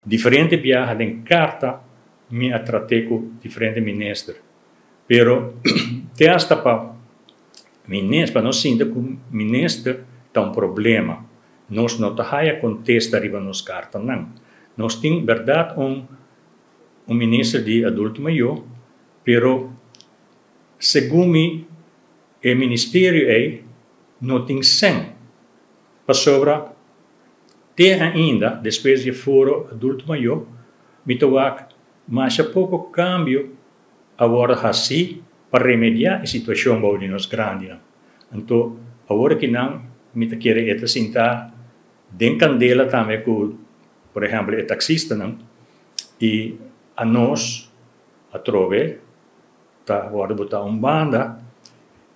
Diferente biaha den karta mi a trat'é ku diferente minister, pero te hasta pa minister, pa nos sinti ku minister ta un problema, nos no ta haya kontesta riba nos kartanan. Nos tin bèrdat un un minister di adulto mayó, pero segun mi e ministerio ei no tin sèn, pasobra Te ainda, despues di e foro Adulto Mayó, mi ta wak masha poko kambio a wòrdu hasí pa remediá e situashon bou di nos grandinan. Anto, awor aki nan mi ta kere e ta sintá den kandela tambe ku, por ehèmpel, e taksistanan i anos atrobe ta wòrdu botá un banda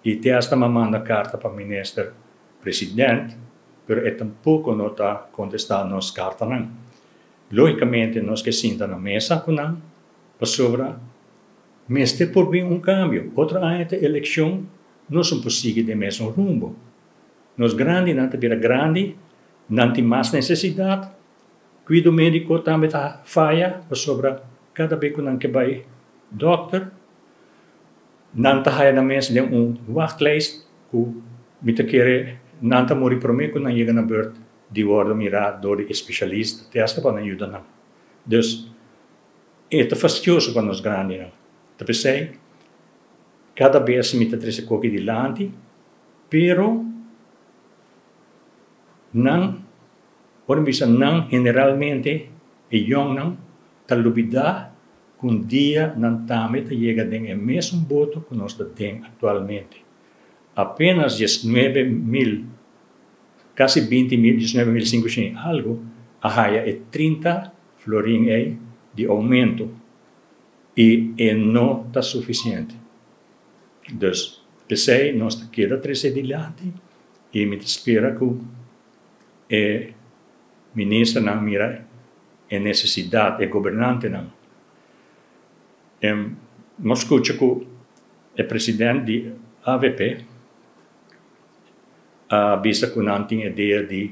i te asta mi a manda karta pa Minister President, pero e tampoko no ta kontestá nos kartanan. Lógikamente nos ke sinta na mesa ku nan pasobra mester por bin un kambio. Otro aña ta elekshon, nos no por sigui den mesun rumbo. Nos grandinan ta bira grandi, nan tin mas nesesidat, kuido médiko tambe ta faya pasobra kada be ku nan ke bai dòkter, Nan ta haya nan mes den un wachtlijst ku mi ta kere nan ta muri promé ku nan yega na beurt di wòrdu mirá dor di e spesialista te asta pa nan yuda nan. Dus e ta fastioso pa nos grandinan. Ta p'esei kada bes mi ta trese koki dilanti pero nan, ora mi bisa nan generalmente e yòngnan ta lubidá Ku un dia nan tambe ta yega den e mesun boto ku nos ta den aktualmente. Apenas 19.000, kasi 20.000, 19.500 i algu, a haya e 30 florin ei di oumento i e no ta sufisiente. Dus, p'esei nos ta keda trese dilanti i mi ta spera ku e ministernan mira e nesesidat, e gobernantenan. Nos skucha ku e president di avp a bisa ku nan tin idea di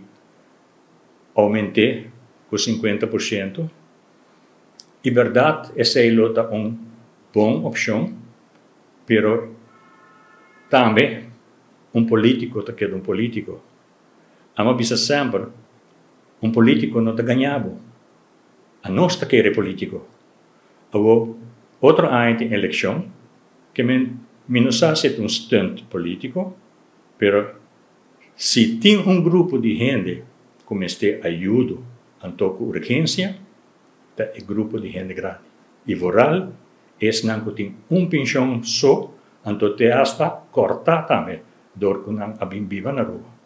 oument'é ku 50%. I bèrdat esei lo ta un bon opshon, pero tambe un polítiko ta keda un polítiko. Amo a bisa semper, Un politico no ta gaña bo. Anos ta kere politico. Awo, otro aña tin eleccion, ke men mi no sa si e ta un stunt politico, pero si tin un grupo di hende cu mester ayudo anto cu urgencia, ta e grupo di hende grandi. Y vooral esnan cu tin un pension so, anto te hasta corta tambe dor cu nan a bin biba na Aruba.